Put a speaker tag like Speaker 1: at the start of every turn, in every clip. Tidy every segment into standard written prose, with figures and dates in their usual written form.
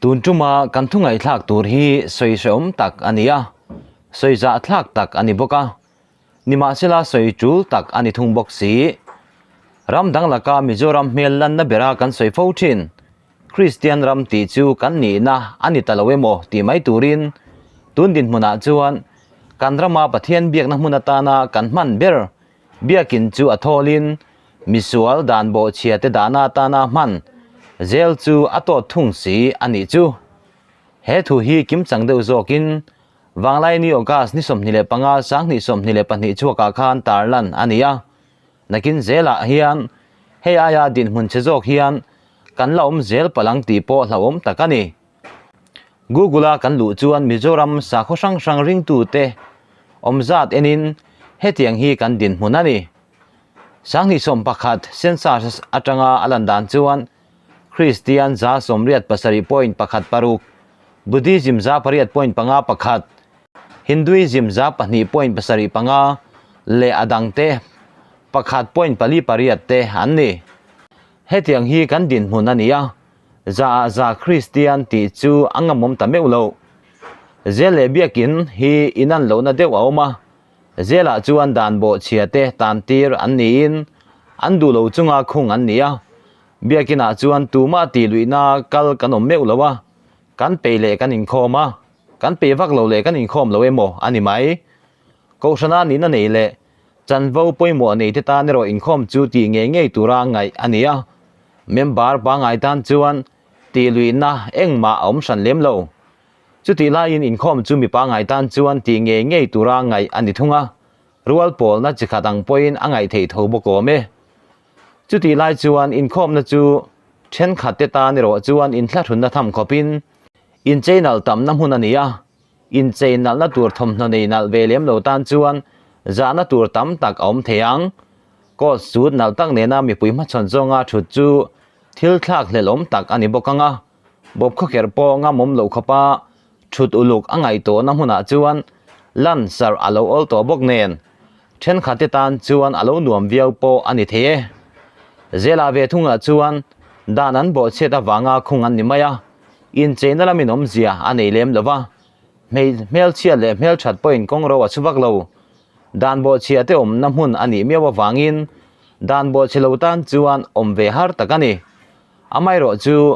Speaker 1: Tun tuma kan thu ngaihthlak tur hi sawi hrehawm tak a ni a, sawi zahthlak tak a ni bawk a, nimahsela sawi tul tak a ni thung bawk si. Ram dang laka Mizoram hmel lanna bera kan sawi fo thin, Kristian ram tih chu kan nihna a ni ta lo emaw tih mai turin tun dinhmunah chuan kan rama Pathian biakna hmun atana kan hman ber Biakin chu a thawlin misual dan bawhchhia te dahna atana hman zel chu a tawt thung si a nih chu. He thu hi kimchang deuh zawkin Vanglaini August ni 25 2022 chhuakah khan tarlan a ni a. Nakin zelah hian hei aia dinhmun che zawk hian kan la awm zel palh ang tih pawh hlauhawm tak a ni. Google-a kan luh chuan Mizoram sakhaw hrang hrang ringtute awm zat enin hetiang hi kan dinhmun a ni. 2011 census atanga a lan dan chuan Kristian 87 point pakhat paruk, Buddhism 8 point panga pakhat, Hinduism 2 point pasarih panga leh a dangte pakhat point pali pariat te an ni. Hetiang hi kan dinhmun a ni a. Za ah za Kristian tih chu a ngamawm ta meuh lo. Zel leh biakin hi inan lohna deuh a awm a, zelah chuan dan bawhchhia te tan tir an niin an duh lo chunga khung an ni a, biakinah chuan tumah tih luihna kal kan awm meuh lo a, kan peih leh kan inkhawm a, kan peih vak lo leh kan inkhawm lo emaw a ni mai. Kohhrana nihna nei leh chanvo pawimawh nei te tan erawh inkhawm chu tih ngei ngei tura ngaih a ni a. Member pangngai tan chuan tih luihna engmah a awm hran lem lo. Chutih laiin inkhawm chu mi pangngai tan chuan tih ngei ngei tura ngaih a ni thung a, rual pawlna chi khat ang pawhin a ngaih theih tho bawk awm e. Chutih lai chuan inkhawmna chu thenkhat te tan erawh chuan inthlahrunna tham khawpin inchei nalh tamna hmun a ni a, inchei nalhna tur thawmhnaw nei nalh ve lem lo tan chuan zahna tur tam tak a awm thei ang. Coat suit nalh tak nena mipui hmachhawn zawnga thut chu thil thlak hlelhawm tak a ni bawk ang a, bawp khawkherh pawh ngamawm loh khawpa thut uluk a ngaihtuahna hmunah chuan lan sarh a lo awl tawh bawk nen thenkhatte tan chuan a lo nuam viau pawh a ni thei e. Zela ve thungah chuan dan an bawhchhiat avanga khung an ni mai a, incheina lamin awmzia a nei lem lo va, hmelchhiat leh hmelthat pawhin kawngro a chhu vak lo. Dan bawhchhia te awmna hmun a nih miau avangin dan bawhchhe lo tan chuan awm ve har tak a ni. Amaherawh chu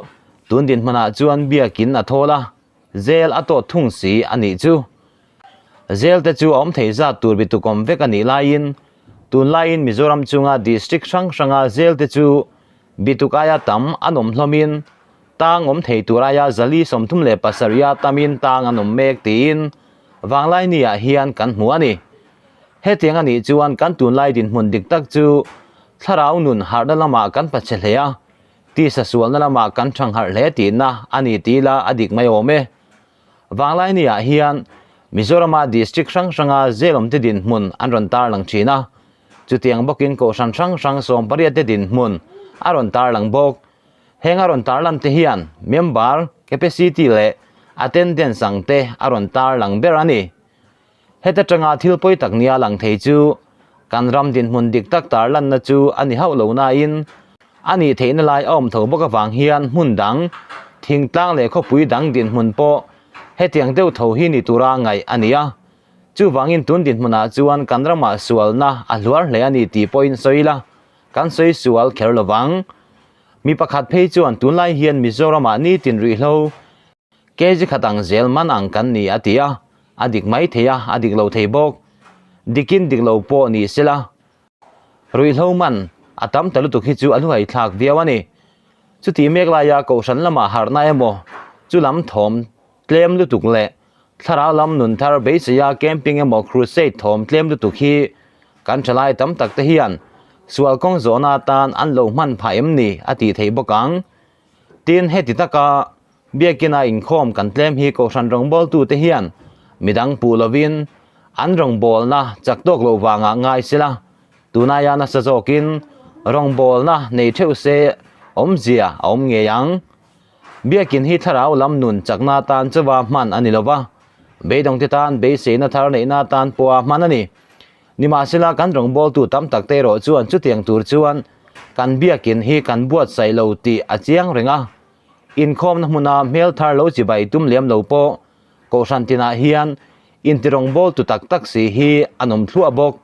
Speaker 1: tun dinhmunah chuan biakin a thawl a, zel a tawt thung si a nih chu. Zel te chu a awm thei zat tur bituk awm vek a nih laiin tunlaiin Mizoram chunga district hrang hranga zel te chu bituk aia tam an awm hlawmin tang awm thei tur aia 437 a tamin tang an awm mek tiin Vanglai niah hian kan hmu a ni. Hetiang a nih chuan kan tunlai dinhmun dik tak chu thlarau nun harhna lamah kan pache hle a, tisa sualna lamah kan thangharh hle tihna a ni tih ila a dik mai awm e. Vanglai niah hian Mizorama district hrang hranga zelawmte dinhmun an rawn tarlang thin a, chutiang bawkin kohhran hrang hrang sawmpariatte dinhmun a rawn tarlang bawk. Heng a rawn tarlan te hian member capacity leh attendance ang te a rawn tarlang ber a ni. Heta tanga thil pawi tak nia lang thei chu kan ram dinhmun dik tak tarlanna chu a ni hauh lo nain a nih theihna lai a awm tho bawk avang hian hmun dang, thingtlang leh khawpui dang dinhmun pawh hetiang deuh tho hi ni tura ngaih a ni a. Chuvangin tun dinhmunah chuan kan ramah sualna a hluar hle a ni tih pawhin sawi ila Kan sawi sual kher lo vang. Mi pakhat phei chuan tunlai hian Mizoramah nitin ruihhlo kg khat ang zel man ang kan ni a ti a, a dik mai thei a, a dik lo thei bawk. Dikin dik lo pawh ni sela, ruihhlo man a tam ta lutuk hi chu a hluhai thlak viau a ni. Chuti mek laia kohhran lamah harhna emaw chu lam thawm tlem lutuk leh thlarau lam nun thar beiseia camping emaw crusade thawm tlem lutuk hi kan thalai tam tak te hian sual kawng zawhna atan an lo hman phah em ni a tih theih bawk ang. Tin, heti taka biakina inkhawm kan tlem hi kohhran rawngbawltute hian midang puh lovin an rawngbawlna chak tawk loh vangah ngai sela, tunai a nasa zawkin rawngbawlna nei theuh se awmzia a awm ngei ang. Biakin hi thlarau lam nun chakna atan chauha hman a ni lo va, beidawngte tan beiseina thar neihna atan pawha hman a ni. Nimahsela, kan rawngbawltu tam tak te erawh chuan chutiang tur chuan kan biakin hi kan buatsaih lo tih a chiang reng a. Inkhawmna hmuna hmel thar lo chibai tum lem lo pawh Kohhran tinah hian intirawngbawltu tak tak si hi an awm thluah bawk.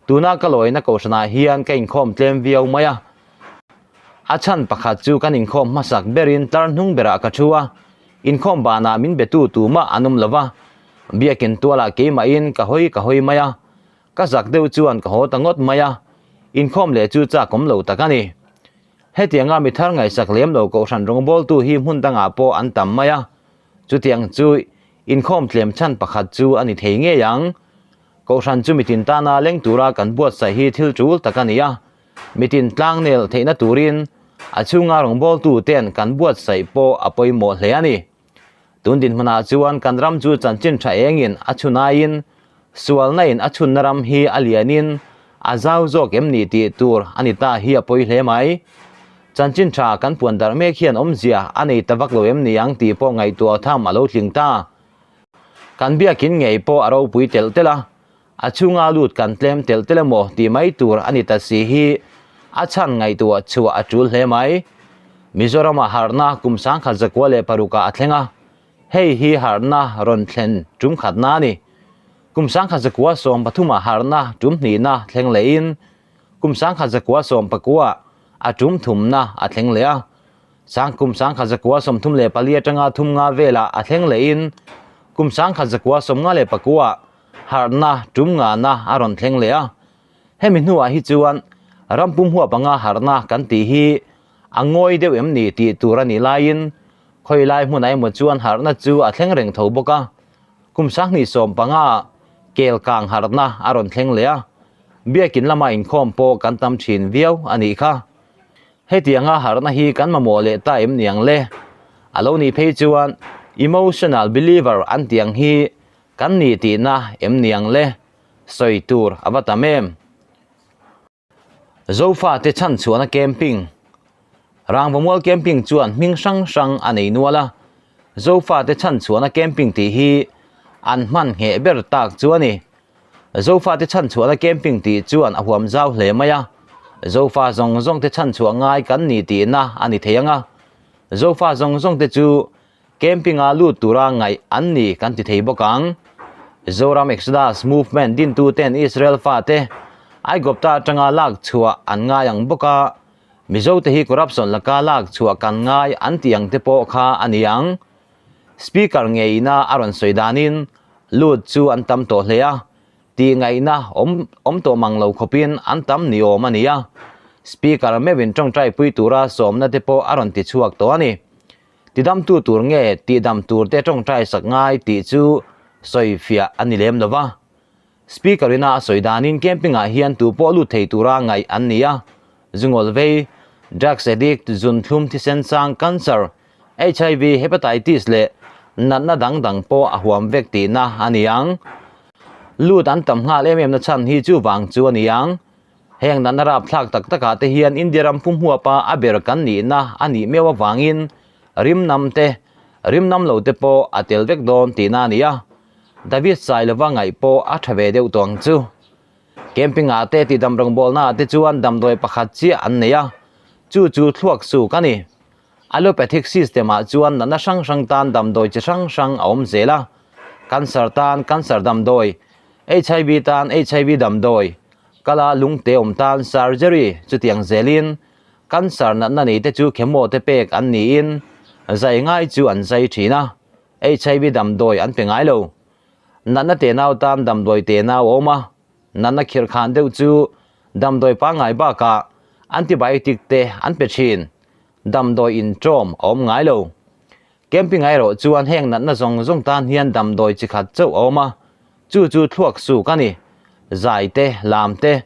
Speaker 1: Tuna ka lawina Kohhranah hian ka inkhawm tlem viau mai a. A chhan pakhat chu kan inkhawm hmasak berin tlar hnung berah ka thu a, inkhawm banah min betu tumah an awm lo va, biakin tualah keimahin ka hawi ka hawi mai a, ka zak deuh chuan ka haw ta ngawt mai a, inkhawm leh chu chak awm lo tak a ni. Hetianga mi thar ngaihsak lem lo Kohhran rawngbawltu hi hmun dangah pawh an tam mai a, chutiang chu inkhawm tlem chhan pakhat chu a ni thei ngei ang. Kohhran chu mitin tana leng tura kan buatsaih hi thil tul tak a ni a, mitin tlangnel theihna turin a chhunga rawngbawltu ten kan buatsaih pawh a pawimawh hle a ni. Tun dinhmunah chuan kan ram chu chanchin tha engin a chhun aiin sualna in a chhunna ram hi a lianin a zau zawk em ni tih tur a ni ta hi a pawi hle mai. Chanchin tha kan puan darh mek hian awmzia a nei ta vak lo em ni ang tih pawh ngaihtuah tham a lo tling ta. Kan biakin ngei pawh a ropui telh telh a, a chhunga lut kan tlem telh telh emaw tih mai tur a ni ta si hi a chhan ngaihtuah chhuah a tul hle mai. Mizoramah harhna kum 1906 ah a thleng a, hei hi harhna rawn thlen tum khatna a ni. Kum 1913 ah harhna tum hnihna thleng lehin kum 1919 ah a tum thumna a thleng leh a. Sang kum 1934 atanga thum nga velah a thleng lehin kum 1954 ah harhna tum ngana a rawn thleng leh a. Hemi hnuah hi chuan ram pum huap anga harhna kan tih hi a ngawi deuh em ni tih tur a nih laiin khawi lai hmunah emaw chuan harhna chu a thleng reng tho bawk a. Kum 2015 kel kang harhna a rawn thleng leh a, biakin lama inkhawm pawh kan tam thin viau a nih kha. Hetianga harhna hi kan mamawh leh ta em niang le? A lo nih phei chuan emotional believer an tih ang hi kan ni tihna em niang le? Sawi tur a va tam em? Zofate chhanchhuahna camping Rangvamual camping chuan hming hrang hrang a nei nual a, Zofate chhanchhuahna camping tih hi an hman ngheh ber tak chu a ni. Zofate chhanchhuahna camping tih chuan a huam zau hle mai a, Zofa zawng zawng te chhanchhuah ngai kan ni tihna a ni thei ang a, Zofa zawng zawng te chu Camping-a lut tura ngaih an ni kan ti thei bawk ang. Zoram Exodus Movement dintuten Israel fate Aigupta atanga lak chhuah an ngai ang bawk a, Mizote hi corruption laka lak chhuah kan ngai an tih ang te pawh kha a ni ang. Speaker ngeina a rawn sawi danin lut chu an tam tawh hle a, tih ngaihna awm awm tawh mang lo khawpin an tam ni awm a ni a. Speaker meuhin tawngtai pui tura sawmna te pawh a rawn ti chhuak tawh a ni. Tidamtu tur nge tihdam tur te tawngtai sak ngai tih chu sawi fiah a ni lem lo va. Speaker ina a sawi danin camping ah hian tu pawh lut thei tura ngaih an ni a. Zungawl vei, drugs addict, zunthlum thisen sang, cancer, HIV, hepatitis leh natna dang dang pawh a huam vek tihna a ni ang. Lut an tam nghal em em na chhan hi chuvang chu a ni ang. Heng natna rapthlak tak takah te hian India ram pum huapa a ber kan nihna a nih meuh avangin rimnam te, rimnam lo te pawh a tel vek dawn tihna a ni a. David Sailova ngaih pawh a tha ve deuh tawh ang chu. Camping ah te tihdam rawngbawlna ah te chuan damdawi pakhat chiah an nei a, chu chu thluak suk a ni. Allopathic system ah chuan natna hrang hrang tan damdawi chi hrang hrang a awm zel a, cancer tan cancer damdawi, HIV tan HIV damdawi, Kala lungte awm tan surgery chutiang zelin cancer natna nei te chu chemo te pek an niin zai ngai chu an zai thin a, HIV damdawi an pe ngai lo. Natna tenau tan damdawi tenau a awm a, natna khirhkhan deuh chu damdawi pangngai bakah antibiotic te an pe thin, damdawi inṭawm a awm ngai lo. Camping ah erawh chuan heng natna zawng zawng tan hian damdawi chi khat chauh a awm a, chu chu thluak suk a ni. Zai te, lam te,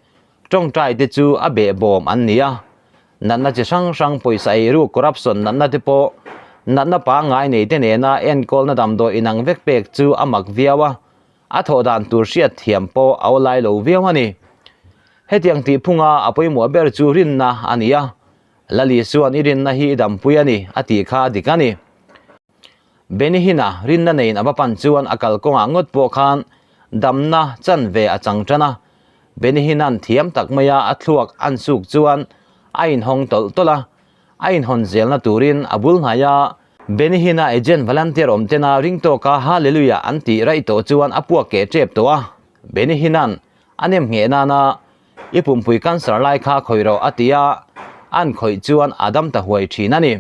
Speaker 1: tawngtai te chu a behbawm an ni a. Natna chi hrang hrang pawisa ei ruk corruption natna te pawh natna pangngai nei te nena enkawlna damdawi inang vek pek chu a mak viau a, a thawh dan tur hriat thiam pawh a awlai lo viau a ni. Hetiang tih phunga a pawimawh ber chu rinna a ni a, Lali chuan i rinna hi i dampui a ni a tih kha a dik a ni. Benny Hinn-a rinna neiin a va pan chuan a kalkawngah ngawt pawh khan damna chanve a chang tan a. Benny Hinn-a'n thiam tak maia a thluak an suk chuan a inhawng tawlh tawlh a, a inhawn zelna turin a bul hnaia. Benny Hinn-a agent volunteer awm tena ring tawka Hallelujah an tih raih tawh chuan a puak keh tep tawh a. Benny Hinn-a'n a nem ngheh nana I pumpui cancer lai kha khawih rawh a ti a, an khawih chuan a dam ta huai thin a ni.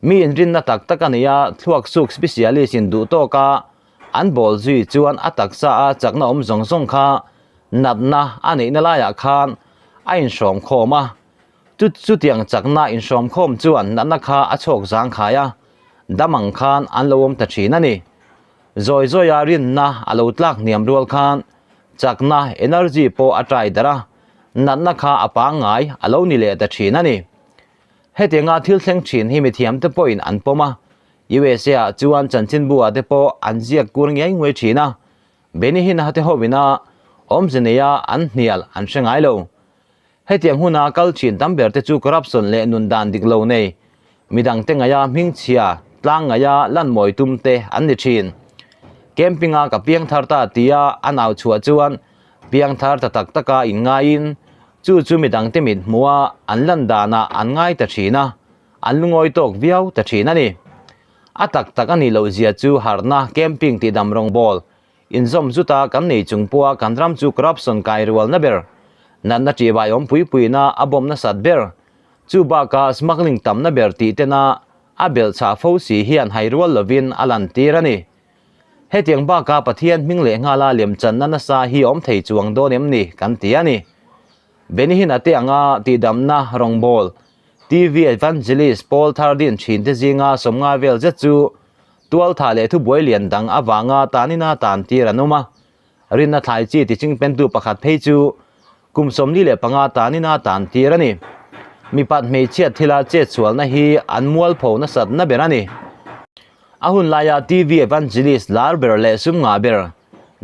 Speaker 1: Mi inrinna tak tak a nei a, thluak suk specialist in duh tawk a, an bawl zui chuan a taksa a chakna awm zawng zawng kha natna a neihna laiah khan a inhrawm khawm a. Chu chutiang chakna inhrawm khawm chuan natna kha a chhawk zangkhai a, dam ang khan an lo awm ta thin a ni. Zawi zawia rinna a lo tlak hniam rual khan chakna, energy, pawh a tai darh a, natna kha a pangngai a lo ni leh ta thin a ni. Hetianga thil thleng thin hi mithiamte pawhin an pawm a, USA ah chuan chanchinbu ah te pawh an ziak kur ngiai nguai thin a, Benny Hinn a te hovina awmze neia an hnial an hre ngai lo. Hetiang huna kal thin tam ber te chu corruption leh nun dan dik lo nei, midangte ngaia hmingchhia, tlang ngaia lanmawi tum te an ni thin. Camping a ka piangthar ta tia a nau chhuah chuan piangthar ta tak taka inngaiin chu chu midangte mit hmuha an lan danah an ngai ta thin a, an lungawi tawk viau ta thin a ni. A tak tak a nih loh zia chu harhna camping tihdam rawngbawl Inzawm zuta kan nei chung pawha kan ram chu corruption kai rualna ber, natna ṭihbai awm pui puina a bawm nasat ber, chu bakah smuggling tamna ber tih tena a belh chhah fo si hian hai rual lovin a lantir a ni. Hetiang bakah Pathian hming leh nghala lemchanna nasa hi awm thei chuang dawn em ni kan ti a ni. Benny Hinn a te anga tihdamna rawngbawl TV Evangelist Paul Thar din ṭhinte zinga sawmnga vel zet chu Tualtha leh thubuai lian dang avanga tanina tan tir an awm a, rinna thlai chi tichingpentu pakhat phei chu kum 45 tanina tan tir a ni. Mipat hmeichhiat thila chetsualna hi an mualpho nasatna ber a ni. A hun laia TV evangelist lar ber leh sum ngah ber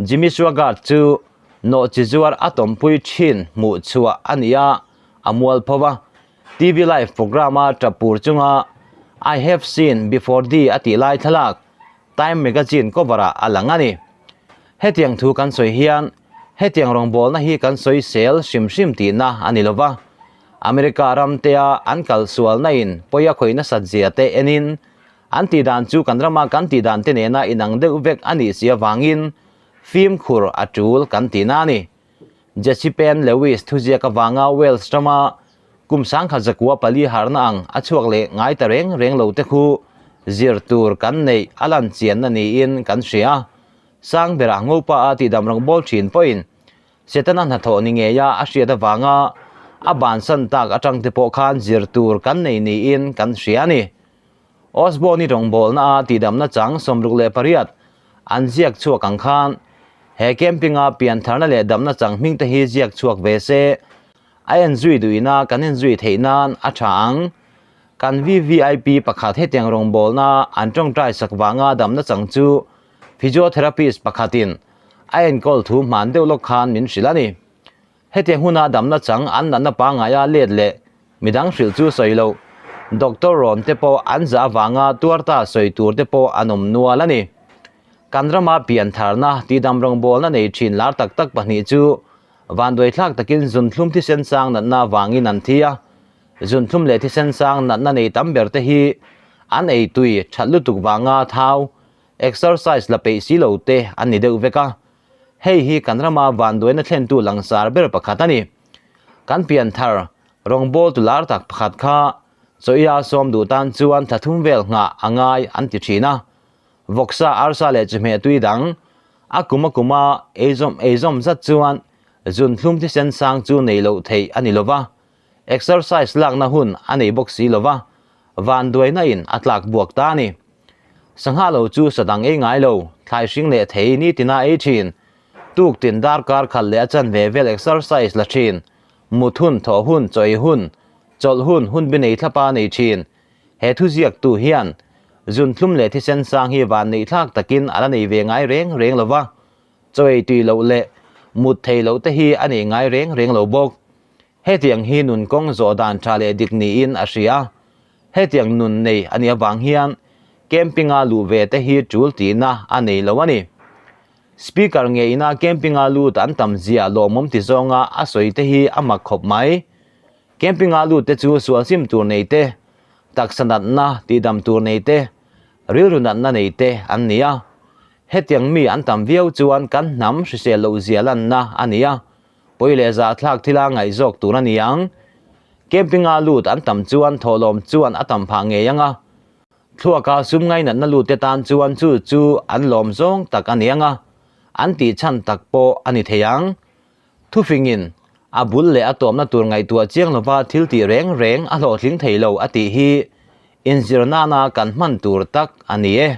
Speaker 1: Jimmy Swaggart chu nawhchi zuar a tawmpui thin hmuh chhuah a ni a, a mualpho a. TV live programme a tap pur chunga I have seen before thee a tih lai thlalak Time magazine cover ah a lang a ni. Hetiang thu kan sawi hian hetiang rawngbawlna hi kan sawi sel hrim hrim tihna a ni lova, America ram tea an kal sualna in pawi a khawih nasat zia te enin an tihdan chu kan rama kan tihdan te nena inang deuh vek a nih si avangin fimkhur a tul kan tihna a ni. Jesse Penn Lewis thuziak avanga Wales rama kum 1904 harna ang a chhuak leh ngai ta reng reng lo te khu zir tur kan neih a lan chianna niin kan hria. Sang berah ngopa a tihdam rawngbawl thin pawhin Setana hnathawh ni ngeia a hriat avanga a bansan tak atang te pawh khan zir tur kan nei niin kan hria a ni. Osborne-i rawngbawlna a tihdamna chang 68 an ziak chhuak ang khan he camping-a piantharna leh damna chang hming te hi ziak chhuak ve se, a enzui duhina kan enzui theih nan a tha ang. Kan VVIP pakhat hetiang rawngbawlna an tawngtai sak vanga damna chang chu physiotherapist pakhatin a enkawl thu hman deuh lawk khan min hrilh a ni. Hetiang huna damna chang an natna pangaia let leh midang hrilh chu sawi loh, doctor rawn te pawh an zah avanga tuar ta sawi tur te pawh an awm nual a ni. Kan rama piantharna tihdam rawngbawlna nei thin lar tak tak pahnih chu vanduaithlak takin zunthlum thisen sang natna avangin an thi a, zunthlum leh thisen sang natna nei tam ber te hi an ei tui that lutuk vanga thau, exercise la peih si lo te an ni deuh vek a. Hei hi kan rama vanduaina thlentu langsar ber pakhat a ni. Kan pianthar rawngbawl tu lar tak pakhat kha chawiha sawm duh tan chuan thla thum vel nghah a ngai an ti thin a. Vawksa, arsa leh chawhmeh tui dang a kum a kuma eizawm eizawm zat chuan zunthlum thisen sang chu nei loh theih a ni lova, exercise lakna hun a nei bawk si lova, vanduaina in a tlak buak ta a ni. Sangha lo chu sa dang ei ngai lo, thlai hring leh thei nitina ei thin. Tuk tin darkar khat leh a chanve vel exercise la thin. Mut hun, thawh hun, chaw ei hun, chawlh hun, hun bi nei thlapa nei thin. He thu ziaktu hian zunthlum leh thisen sang hi van neih thlak takin a la nei ve ngai reng reng lo va, chaw ei tui loh leh mut thei loh te hi a nei ngai reng reng lo bawk. Hetiang hi nun kawng zawh dan tha leh dik niin a hria. Hetiang nun nei a nih avang hian camping-a luh ve te hi tul tihna a nei lo a ni. Speaker ngeina camping-a lut an tam zia lawmawm ti zawnga a sawi te hi a mak khawp mai. Camping-a lut te chu sualsim tur nei te, taksa natna tihdam tur nei te, Rilru natna nei te an ni a. Hetiang mi an tam viau chuan kan hnam hrisel loh zia lanna a ni a. Pawi leh zahthlak thila ngaihzawk tur a ni ang. Camping-a lut an tam chuan thawhlawm chuan a tam phah ngei ang a. Thluaka sum ngainatna lut te tan chuan chu chu an lawm zawng tak a ni ang a, an tih chhan tak pawh a ni thei ang. Thufingin a bul leh a tawmna tur ngaihtuah chiang lova thil tih reng reng a hlawhtling thei lo a tih hi inzir nana kan hman tur tak a ni e.